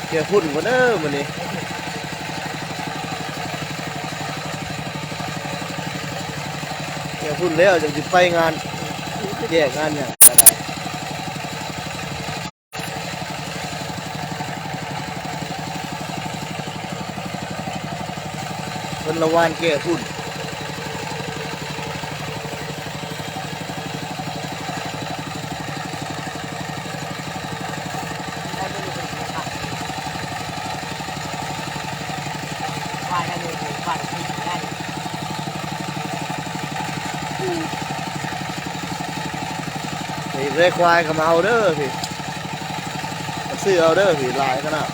ແກ່ຝຸ່ນກ່ອນເດີມື້ນີ້ ແກ່ຝຸ່ນແລ້ວຈັ່ງຊິໄປງານແຈກງານຫຍັງກໍໄດ້. ເພິ່ນລະຫວ່ານແກ່ຝຸ່ນ. ນີ້ ໄດ້ຄວາຍກໍມາເອົາເດີພີ່ ມາຊື້ເອົາເດີພີ່ ຫຼາຍຂະໜາດ.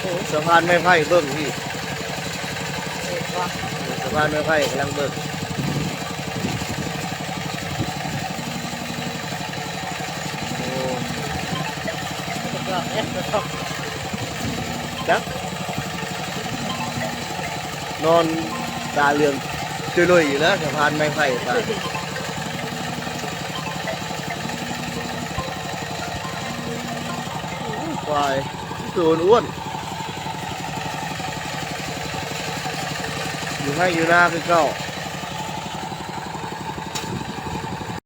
ໂອ້ ສະພານໄມ້ໄຜ່ເບິ່ງພີ່ ສະພານໄມ້ໄຜ່ກຳລັງເບິ່ງ. ໂອ້ ຈັກ ນອນຕາເຫຼືອງຈ່ອຍໂລຍຢູ່ແລ້ວ ສະພານໄມ້ໄຜ່ ຕາຍ ຄວາຍ ໂຕອ້ວນໆ ຢູ່ໄຮ່ຢູ່ນາຄືເກົ່າ.